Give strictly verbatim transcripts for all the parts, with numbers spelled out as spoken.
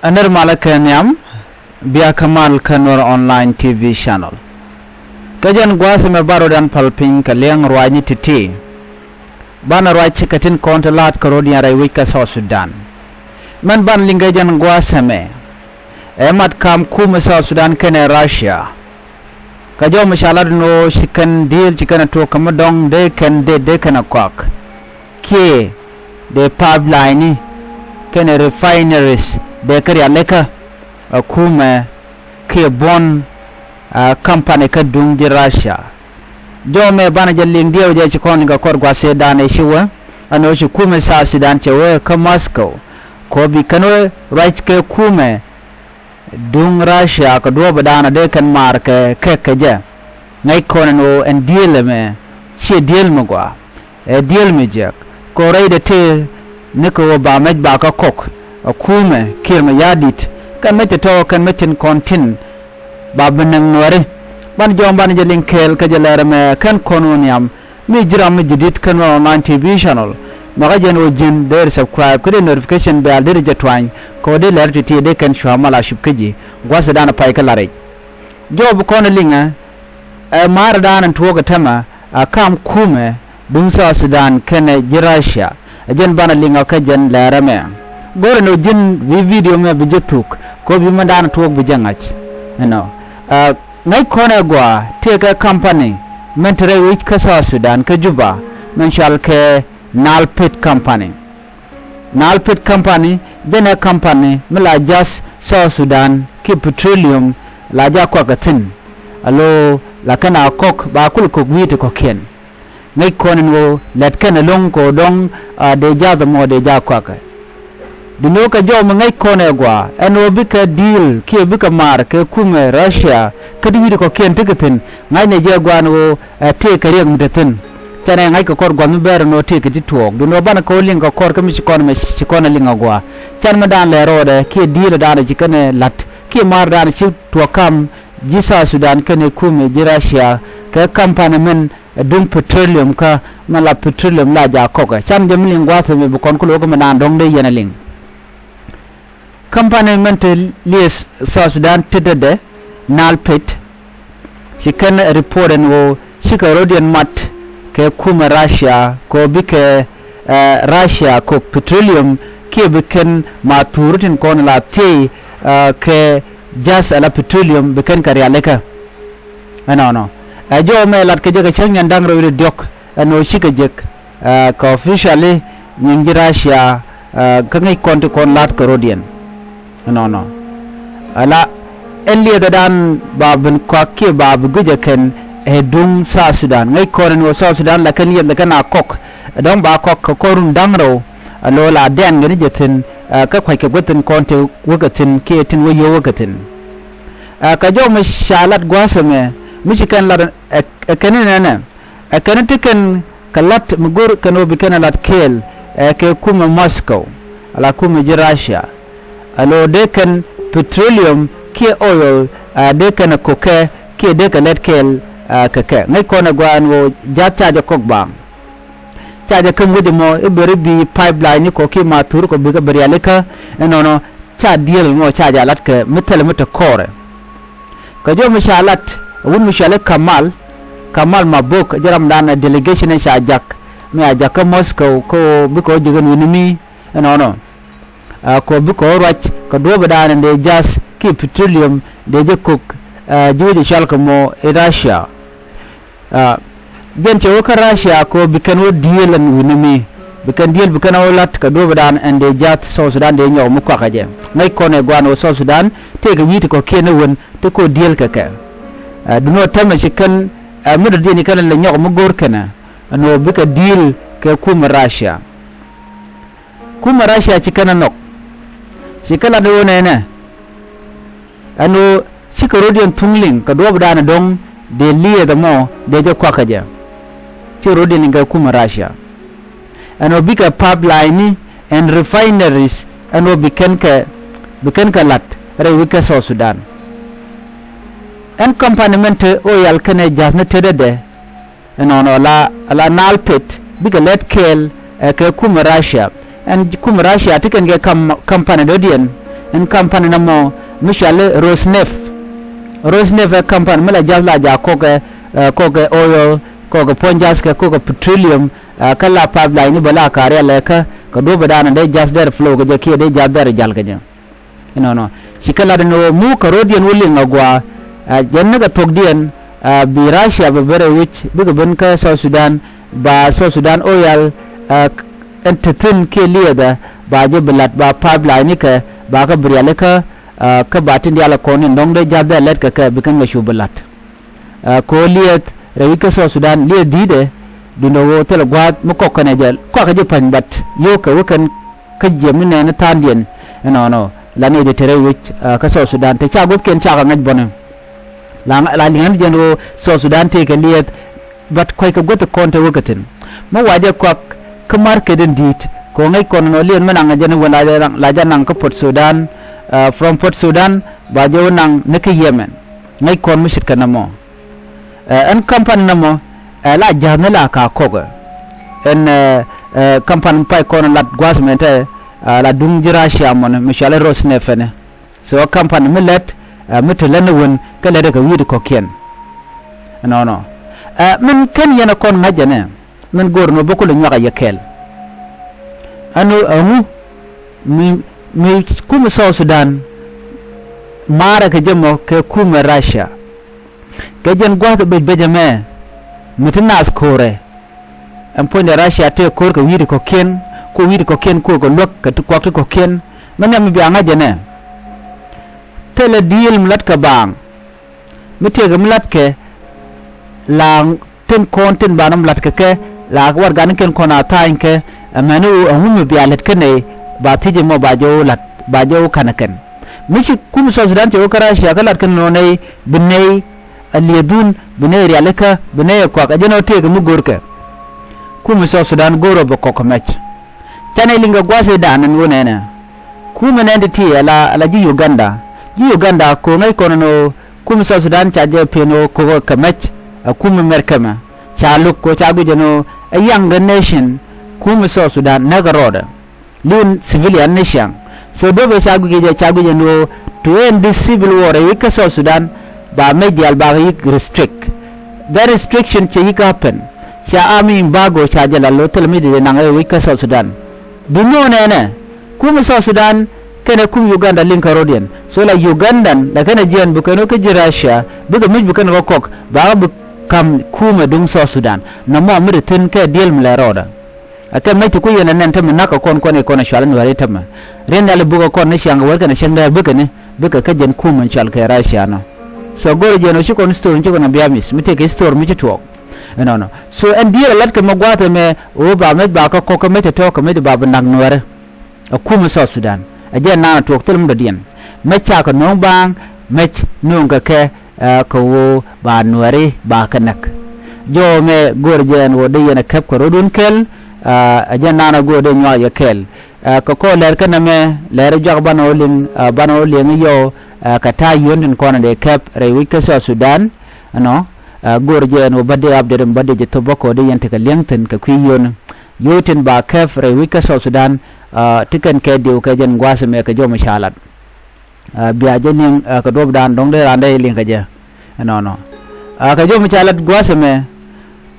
Ɛ nɛr malä kɛ nhiam, bia kä mal kä Nuer Online T V channel. Kä jɛn gua̱a̱th ɛmɛ banɛ rɔ̱dan päl piny kɛ liɛŋ ruaacni ti̱ti̱. Banɛ ruac kɛ tin kɔn ti la̱a̱t kɛ rɔ̱diɛn rɛy wec kä South Sudan. Mɛn banɛ liŋ kɛ jɛn gua̱a̱th ɛmɛ, ɛ mat ka̱m kumɛ South Sudan kɛnɛ Russia. Kä jɔw mi ca lat ɛn ɣöö ci kɛn deal, ci kɛn ɛ tuɔɔk kɛ mi dɔ̱ŋ dee kɛn det, dee kɛn ɛ kɔak. Kiɛ dee pipeline kɛnɛ refineries dee kɛ rialikä ɛ kumɛ kiɛ buɔ̱n, ɛ, company kä duŋ ji̱ Russia. Jɔw mɛ banɛ jɛ liŋ diɛw jɛ ci kɔn liŋ kɛ kɔr gua̱th ëëdan ɛ ci wee ɛn ɣöö ci kumɛ South Sudan cɛ wee kä Moscow. Kɛ ɣöö bi kɛn wee ruac kɛ kumɛ duŋ Russia kɛ duɔ̱ɔ̱p ëëdan ɔ dee kɛn maar kɛ kɛk kɛ jɛ. Ŋäc kɔn ɛn ɣöö ɛn deal ɛmɛ ciɛ deal mi gɔaa, ɛ deal mi jiäk. Kɛ ɣöö rɛydɛ tëë ni kɛ ɣöö ba mec ba kä kɔk ɛ kumɛ Kiir Mayardit, kɛn mec tɔ̱tɔ̱ kɛn mec tin kɔn tin ba bi näk Nuääri. Banɛ jɔw banɛ jɛ liŋ kɛɛl kä jɛ lɛr ɛmɛ kɛn kɔn wä nhiam. Mi ji̱ ram mi ji̱ di̱t kä Nuer Online T V channel, nhɔakä jɛn ɣöö ji̱n deri subscribe kä dee notification bell deri jɛ tuany kɛ ɣöö dee lɛr ti̱ti̱ dee kɛn cua mal a cup kä ji̱ gua̱thdan pay kä la̱r i̱c. Jɔw bi kɔn ɛ liŋɛ, ɛ maardan ɛn tuɔɔk ɛ täämɛ a ka̱m kumɛ duŋ South Sudan kɛnɛ ji̱ Russia. Ɛ jɛn banɛ liŋɛ kä jɛn lɛr ɛmɛ. Go̱rɛ ni ɣöö ji̱n bi video mɛ bi jɛ thuk kɛ ɣöö bi mɛndan tuɔɔk bi jɛ ŋa̱c. Ɛnɔ, ɛ, ŋäc kɔn ɛ gɔaa tëëkɛ company mɛn te rɛy wec kä South Sudan kä Juba mɛn cɔal kɛ Nile Pit Company. Nile Pit Company jɛn ɛ company mi la ja̱th South Sudan kiɛ petroleum la ja̱ kuak ɛ thi̱n. Alo la kɛn a kɔk ba kul kɔk wi̱i̱ ti kɔ̱kiɛn. Ŋäc kɔn ɛn ɣöö lɛt kɛn ɛlɔ̱ŋ kɛ ɣöö dɔ̱ŋ, a, dee ja̱th ɛmɔ dee ja̱ kuak ɛ. Duundɛ ɣöö kɛ jɔw mi ŋäc kɔn ɛ gɔaa ɛn ɣöö bikɛ deal kiɛ bikɛ maar kɛ kumɛ Russia kä ti wi̱i̱ ti kɔ̱kiɛn tekɛ thi̱n. Ŋa̱cnɛ jɛ gɔaa ɛn ɣöö ɛ tëëkɛ riɛk mi te thi̱n. Canɛ ŋa̱c kɛ kɔr gua̱th mi bɛr ɛn ɣöö tëëkɛ ti tuɔɔk. Duundɛ ɣöö banɛ kɛ ɣöö liŋ kɛ kɔr kä mi ci kɔn ɛmɛ ci kɔn ɛ liŋ ɛ gɔaa. Can mi daan lɛr rɔɔdɛ kiɛ deal ɛ daan ɛ ci kɛn ɛ la̱t kiɛ maar daan ɛ ci tuɔɔk ka̱m ji̱ South Sudan kɛnɛ kumɛ ji̱ Russia kɛ company mɛn ɛ duŋ petroleum kä mɛn la petroleum la ja̱ kɔk ɛ. Can jɛ mi liŋ gua̱a̱th ɛmɛ bi kɔn ku lo̱k mi naan dɔ̱ŋ dee yɛn ɛ liŋ. Company mɛn te lieth South Sudan tetdɛ Nile Pit ci kɛn report ɛn ɣöö cikɛ rɔ̱diɛn mat kɛ kumɛ Russia kɛ ɣöö bikɛ, ɛ, Russia kɔk petroleum kiɛ bi kɛn ma thuuri tin kɔn la thiey, ɛ, kɛ ja̱th ala petroleum bi kɛn kɛ rialikä. Ɛnɔnɔ ɛ jɔw mɛ lat kɛ jɛ kɛ cäŋ nyan da̱ŋ rɛw wi̱cdɛ diɔ̱k ɛn ɣöö cikɛ jek, ɛ, kɛ officially nyiŋ ji̱ Russia, ɛ, kä ŋäc kɔn ti kɔn la̱t kɛ rɔ̱diɛn. Ɛnɔnɔ ala ɛn liɛthɛ daan ba bin kɔak kiɛ ba bi gui̱c ɛ kɛn ɛ duŋ South Sudan. Ŋäc kɔn ɛn ɣöö South Sudan la kɛn liɛth la kɛn a kɔk ɛ dɔ̱ŋ ba kɔk kɛ kɔr run da̱ŋ rɛw. Alo la dɛn gɛ ni jɛ thi̱n, ɛ, kä kua̱ckɛ guäth tin kɔn te wäkɛ thi̱n kiɛ tin wä yio̱w wäkɛ thi̱n. Ɛ, kɛ jɔw mi ca lat gua̱a̱th ɛmɛ mi ci kɛn lat ɛ, ɛ kɛn inɛnɛ ɛ kɛn ti kɛn kɛ lat mi go̱r kɛn ɣöö bi kɛn ɛ lat kɛɛl, ɛ, kɛ kumɛ Moscow ala kumɛ ji̱ Russia. Alo dee kɛn petroleum kiɛ oil, ɛ, dee kɛn ɛ ko̱kɛ kiɛ dee kɛ lɛt kɛɛl, ɛ, kɛ kɛ. Ŋäc kɔn ɛ gɔaa ɛn ɣöö ja̱th ca jɛ kɔk baaŋ. Ca jɛ käm wec ɛmɔ i̱ beri bi pipeline ni kɔ̱kiɛ ma thur kɔ bikɛ bi rialikä. Ɛnɔnɔ ca deal ɛmɔ ca jɛ lat kɛ mi thilɛ mi te kɔrɛ. Kɛ jɔw mi ca lat ɛ wut mi cɔal i̱ Kamal, Kamal Mabok, jɛ ramdan ɛ delegation ɛ ca jak mi a jak kä Moscow kɛ ɣöö bikɛ ɣöö ji̱ kɛn wi̱ni mi. Ɛnɔnɔ, ɛ, kɛ ɣöö bikɛ ɣöö ruac kɛ duɔ̱ɔ̱pdan ɛ dee ja̱th kiɛ petroleum dee jɛ kɔk, ɛ, ji̱ wec ɛ cɔal kɛ mɔ i̱ Russia. Ɛ, jɛn cɛ wä kä Russia kɛ ɣöö bi kɛn wä deal ɛn wi̱ni mi. Bi kɛn deal bi kɛn wä la̱t kɛ duɔ̱ɔ̱pdan ɛn dee ja̱th South Sudan dee nyɔk mi kuakä jɛ. Ŋäc kɔn ɛ gɔaa ɛn ɣöö South Sudan tëëkɛ wi̱i̱ ti kɔ̱kiɛn ɛ wän ti kɛ ɣöö deal kɛ kɛ. Ɛ, duundɛ ɣöö täämɛ ci kɛn, ɛ, mi dɔ̱diɛn ci kɛn lɛ nyɔk mi go̱r kɛnɛ ɛn ɣöö bikɛ deal kɛ kumɛ Russia. Kumɛ Russia ci kɛn ɛ nhɔk. Ci kɛ lat ɣöö nɛnɛ ɛn ɣöö cikɛ rɔ̱diɛn thuŋ liŋ kɛ duɔ̱ɔ̱pdan ɛ dɔ̱ŋ dee liɛth ɛmɔ dee jɛ kuakä jɛ. Cikɛ rɔ̱diɛn liŋ kɛ kumɛ Russia ɛn ɣöö bikɛ pipeline ni ɛn refineries ɛn ɣöö bi kɛn kɛ, bi kɛn kɛ la̱t rɛy wec kä South Sudan. Ɛn company mɛn te oil kɛnɛ ja̱thni tetdɛ ɛnɔnɔ ala, ala Nile Pit bikɛ lɛt kɛɛl, ɛ, kɛ kumɛ Russia. Ɛn kumɛ Russia ti kɛn kɛ kam, company dɔ̱diɛn ɛn company nɔmɔ mi cɔal i̱ Rosneft. Rosneft ɛ company mi la jath la jaak kɔkɛ, ɛ, kɔkɛ oil, kɔkɛ puɔ̱ny jath kɛ kɔkɛ petroleum, ɛ, kä la pipeline ni bä la ka̱r yalɛ kä kɛ duɔ̱p ɛ da̱a̱n dee jath dɛr flow kɛ jɛ kiɛ dee jath dɛr jal kɛ jɛ. Inɔnɔ ci kɛ lat ɛn ɣöö muk kɛ ro̱diɛn wä liŋ agua, ɛ, jɛn ni kɛ thokdiɛn, ɛ, bi Russia bɛ ben rɛy wi̱c bikɛ ben kä South Sudan, ba South Sudan oil, ɛ, ɛn te thi̱n kiɛ liɛɛthɛ ba jɛ bi la̱t ba pipeline nikɛ ba kɛ bi rialikä, ɛ, kä ba tin diaal ɛ kɔn in dɔ̱ŋ dee ja̱th dee lɛt kɛ kɛ bi kɛn kɛ cu bi la̱t. Ɛ, kɛ ɣöö liɛɛth rɛy wi̱c kä South Sudan liɛɛth di̱i̱tɛ, duundɛ ɣöö thilɛ gua̱a̱th mi kɔk kɛnɛ jɛ kɔakɛ jɛ pa̱ny, but yio̱o̱kɛ wä kɛn kä jiɛm mi nɛɛni tha̱a̱ŋdiɛn. Ɛnɔnɔ la nɛy ti te rɛy wi̱c, ɛ, kä South Sudan te ca guäthkiɛn cakɛ ŋäc bɔni. La, la liŋ ni jɛn ɣöö South Sudan tëëkɛ liɛɛth, but kuackɛ guäth kɔn te wä kɛ thi̱n. Mi wa jɛ kɔak kä market in di̱i̱t kɛ ɣöö ŋäc kɔn ɛn ɣöö liɛɛth mi naŋ jɛn wën la jɛ naŋ, la jɛ naŋ kä Port Sudan, ɛ, from Port Sudan ba jɛ wä naŋ ni kä Yemen. Ŋäc kɔn mi ce̱tkɛ nɔmɔ. Ɛ, ɛn company nɔmɔ, ɛ, la ja̱a̱th ni la ka kɔkɛ. Ɛn, ɛ, ɛ, company pay kɔn lat gua̱a̱th mɛn tɛ, ɛ, la duŋ ji̱ Russia mɔni mi cɔal i̱ Rosneft ɛnɛ. So company mi lɛt, ɛ, mi te lät ni wen kä lɛt kɛ wi̱i̱ ti kɔ̱kiɛn. Ɛnɔnɔ. Ɛ, min ken yɛn ɛ kɔn ŋa̱c ɛnɛ, min go̱o̱r ni wä bä kulɛ nyuak a yɛ kɛɛl. Ɛn ɣöö ɛŋu mi, mi kumɛ South Sudan maarɛ kɛ jɛ mɔ kɛ kumɛ Russia. Kɛ jɛn gua̱a̱th bec bec ɛmɛ mi ti naath ko̱rɛ. Ɛn puɔ̱nydɛ Russia tëë ko̱r kɛ wi̱i̱ ti kɔ̱kiɛn, ku wi̱i̱ ti kɔ̱kiɛn ku kɛ luäk kɛ ti kuak ti kɔ̱kiɛn. Mi nhiam mi bia ŋa̱c ɛnɛ. Thilɛ deal mi la̱tkɛ baaŋ. Mi tëëkɛ mi la̱tkɛ la tin kɔn tin ba nɔm la̱tkɛ kɛ la warɛgaknikiɛn kɔn a tha̱a̱ny kɛ. Ɛmɛni ɣöö ɛŋu mi bia lät kä nɛy ba thiec ɛmɔ ba jɛ wä la̱t ba jɛ wä ka̱n ɛ kɛn. Mi ci kumɛ South Sudan cɛ wä kä Russia kä la̱t kɛn nɔ nɛy bi nɛy a liɛɛdhun bi nɛy rialikä bi nɛy a kuak ɛ jɛn ɣöö tëëkɛ mi go̱o̱rkɛ. Kumɛ South Sudan go̱o̱r ɔ bi kɔk kɛ mɛc. Canɛ liŋ kɛ gua̱a̱th i̱ da̱a̱n ɛn ɣöö nɛnɛ. Kumɛ nɛn ti ti ala, ala ji̱ Uganda. Ji̱ Uganda ko̱ ŋäc kɔn ɛn ɣöö kumɛ South Sudan ca jɛ piɛn ɣöö ko̱k kɛ mɛc. Ɛ kumɛ mɛr kɛmɛ ca lo̱k ko̱ ca guic ɛn ɣöö ɛ young nation. Kumɛ South Sudan näk ɛ rɔɔdɛ. Li̱w civilian ni ciaŋ. So duɔ̱pɛ ca guic ɛ jɛ ca guic ɛn ɣöö to end this civil war ɛ wi̱c kä South Sudan ba mɛc diaal bakɛ yi̱k restrict. That restriction cɛ yi̱k happen. Ca army embargo ca jɛ la lo̱ thilɛ mi di̱t ɛ naŋ ɛ wi̱c kä South Sudan. Duŋni ɣöö nɛnɛ kumɛ South Sudan kɛnɛ kumɛ Uganda liŋ kä ro̱diɛn. So la Ugandan la kɛnɛ jiɛɛn bi kɛn wä kä ji̱ Russia bikɛ mi̱c bi kɛn wä kɔk bakɛ bi ka̱m kumɛ duŋ South Sudan. Nɔmɔ mi ri thi̱n kɛ diɛl mi lɛ rɔɔdɛ. Ɛ kɛ mec ti ku yɛn ɛ nɛn tämɛ na̱k kɛ kɔn kɔn i̱ kɔn ɛ cual in wääri tämɛ. Riɛn nhial i̱ bukɛ kɔn ni ciaŋ kɛ wär kɛn ɛ cäŋ däär bikɛ ni bikɛ kä jɛn kumɛ cual kɛ Russia nɔ. So go̱r jɛn ɔ ci kɔn story ci kɔn ɛ bia mi̱th mi tëëkɛ story mi ci tuɔɔk. Ɛnɔnɔ. So ɛn diɛɛr ɛ la̱tkɛ mɛ gua̱a̱th ɛmɛ ɣöö ba mec ba kä kɔk kä mec ɛ tɔ̱ kɛ mec ba bi na̱k nuäärä. Ɛ kumɛ South Sudan ɛ jɛn naan ɛ tuɔɔk thil mi dɔ̱diɛn. Mec cakɛ no̱o̱ŋ baaŋ mec no̱o̱ŋ kɛ kɛ, ɛ, kɛ ɣöö ba nuääri ba kɛ näk. Jɔw ɛmɛ go̱o̱r jɛ ɛn ɣöö dee yɛn ɛ käp kɛ ro̱dun kɛl, ɛ, ɛ jɛn naan ɛ go̱o̱r dee nyuak yɛ kɛl. Ɛ, kɛ kɔr lɛr kɛn ɛmɛ lɛr juak banɛ ɣöö liŋ, ɛ, banɛ ɣöö liŋ yɔw, ɛ, kɛ ta̱a̱ yio̱n tin kɔn ɛ dee käp rɛy wi̱c kä South Sudan. Ɛnɔ, ɛ, go̱o̱r jɛ ɛn ɣöö bä dee update ɛn bä dee jɛ thop bä kɔɔr dee yɛn tekɛ li̱eŋ thi̱n kɛ kui̱ yio̱n. Yio̱w tin ba käp rɛy wi̱c kä South Sudan, ɛ, ti kɛn kɛ diw kɛ jɛn gua̱a̱th ɛmɛ kɛ jɔw mi ca lat. Ɛ, bia jɛ liŋ, ɛ, kɛ duɔ̱pdan dɔ̱ŋ dee raan dee liŋ kɛ jɛ. Ɛnɔnɔ. Ɛ, kɛ jɔw mi ca lat gua̱a̱th ɛmɛ,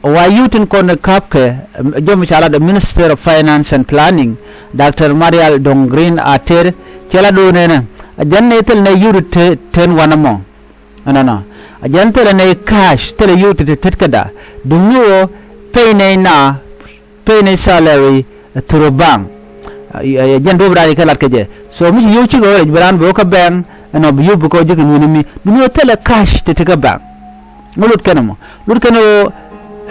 wa yio̱w tin kɔn ɛ käp kɛ, ɛ, jɔw mi ca lat ɛ Minister of Finance and Planning, Doctor Marial Dong Green Ater, cɛ lat do̱o̱n ɛnɛ. Ɛ jɛn nɛy thilɛ nɛy yio̱w ti te, ten wanɛ mɔ. Ɛnɔnɔ. Ɛ jɛn thilɛ nɛy cash, thilɛ yio̱w ti te tet käda. Duŋni ɣöö pay nɛy na pay ni salary, ɛ, through bank. Ɛ, ɛ, jɛn duɔ̱p raan i̱ kɛ lat kɛ jɛ. So mi ci yio̱w cikɛ ɣöö rɛc bi raan bi wä kä bank, ɛnɔ bi yio̱w bi kɛ wä ji̱ kɛ nyuuni mi. Duŋni ɣöö thilɛ cash ti ti kä bank. Ŋä lut kɛn ɛmɔ. Lut kɛn ɣöö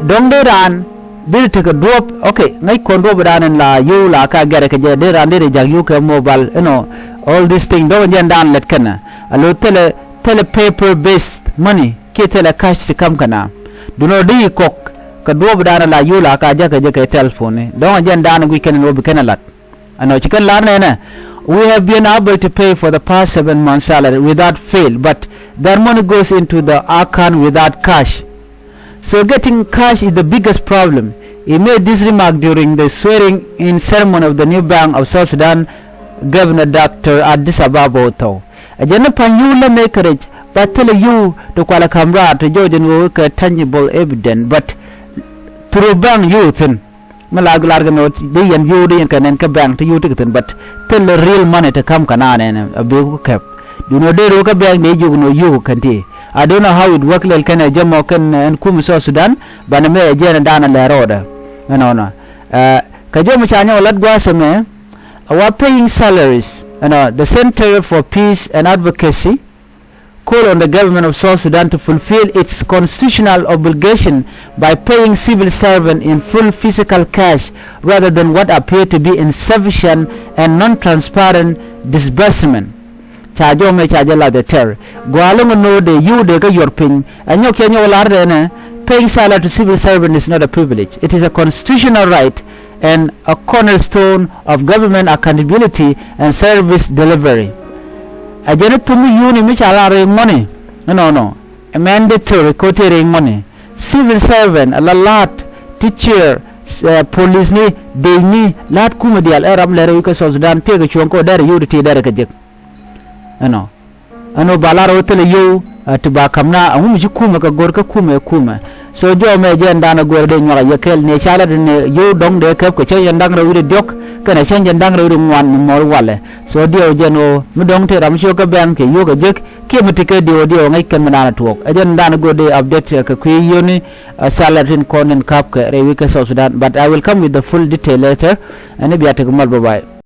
dɔ̱ŋ dee raan dee tekɛ duɔ̱p. Okay, ŋäc kɔn duɔ̱p raan in la yio̱w la ka gɛrɛ kɛ jɛ dee raan dee rɛ ja̱k yio̱w kɛ mobile, you know, all this thing. Dɔ̱ŋ jɛn daan lɛt kɛn ɛ. A lo̱ thilɛ, thilɛ paper based money. Kiɛ thilɛ cash ti kam kɛ na. Duŋni ɣöö dee yi kɔk kɛ duɔ̱ɔ̱pdan la yio̱w la ka jäkä jɛ kɛ telephone ni. Dɔ̱ŋ ɛ jɛn da̱a̱n guic kɛn ni wä bi kɛn ɛ lat. Ɛnɔ ci kɛn lar nɛnɛ. We have been able to pay for the past seven months salary without fail, but that money goes into the account without cash. So getting cash is the biggest problem. He made this remark during the swearing in ceremony of the new Bank of South Sudan Governor Doctor Addis Ababa wä thɔw. Ɛ jɛn ni pa̱ny yio̱w lä mɛ kɛ rɛc ba thilɛ yio̱w ti kualɛ ka̱m raar ti jɔɔc ɛn ɣöö kɛ tangible evidence, but through bank yio̱w thi̱n. Mi la lar kɛ nɔ dee yɛn yio̱w dee yɛn kɛ nɛn kä bank ti yio̱w ti kɛ thi̱n, but thilɛ real money ti ka̱m kɛ naan ɛn a bee ku kɛp. Duundɛ dee roo kä bank dee jiök nɔ yio̱w kɛn ti. I don't know how it work lɛl kɛn ɛ jɛ mɔ kɛn ɛn kum South Sudan, banɛ mɛ ɛ jɛn ɛ daanɛ lɛ rɔɔdɛ. Ɛnɔnɔ. Ɛ, kɛ jɔm ca nyɔk lat gua̱a̱th ɛmɛ, our paying salaries, you know, the Center for Peace and Advocacy call on the government of South Sudan to fulfill its constitutional obligation by paying civil servants in full physical cash rather than what appear to be insufficient and non-transparent disbursement. Ca jɔmɛ ca jɛ lath ɛ tɛr. Gua̱a̱ loŋ no̱o̱ dee yio̱w dee kä yuɔr piny. Ɛ nyɔk cɛ nyɔk lar dee nɛ, paying salary to civil servant is not a privilege. It is a constitutional right and a cornerstone of government accountability and service delivery. Ɛ jɛn ɛ thum yuni mi ca lar ri ŋuɔni. Ɛnɔnɔ. Ɛ mandatory ko te ri ŋuɔni. Civil servant, a la la̱a̱t, teacher, eh, police ni, dec ni, la̱a̱t kumɛ diaal ɛ ram lɛr wi̱i̱ kä South Sudan tëëkɛ cuɔ̱ŋ kɛ ɣöö derɛ yio̱w ti ti derɛ kɛ jek. Ɛnɔ. Ɛn ɣöö ba lar ɣöö thilɛ yio̱w, eh, ti ba ka̱m na, ɛŋu mi ci kumɛ kɛ go̱r kä kumɛ ɛ kumɛ. So jɔmɛ jɛn danɛ go̱r dee nyuak a yɛ kɛl ni ca lat ni yio̱w dɔ̱ŋ dee kɛp kɛ cäŋ jɛn da̱ŋ rɛw wi̱cdɛ diɔ̱k, kɛnɛ cäŋ jɛn da̱ŋ rɛw wi̱cdɛ ŋuan ni mɔr walɛ. So diɛw jɛn ɣöö mi dɔ̱ŋ tëë ram ci ɣöö kä bank kɛ yio̱w kɛ jek, kiɛ mi ti kɛ diɛw diɛw ŋäc kɛn mi danɛ tuɔɔk. Ɛ jɛn danɛ go̱r dee update, eh, kɛ kui̱ yio̱ni, eh, ca lat tin kɔn in ka̱p kɛ rɛy wi̱i̱ kä South Sudan. But I will come with the full detail later. Ɛn i̱ bia tek mal, bye bye.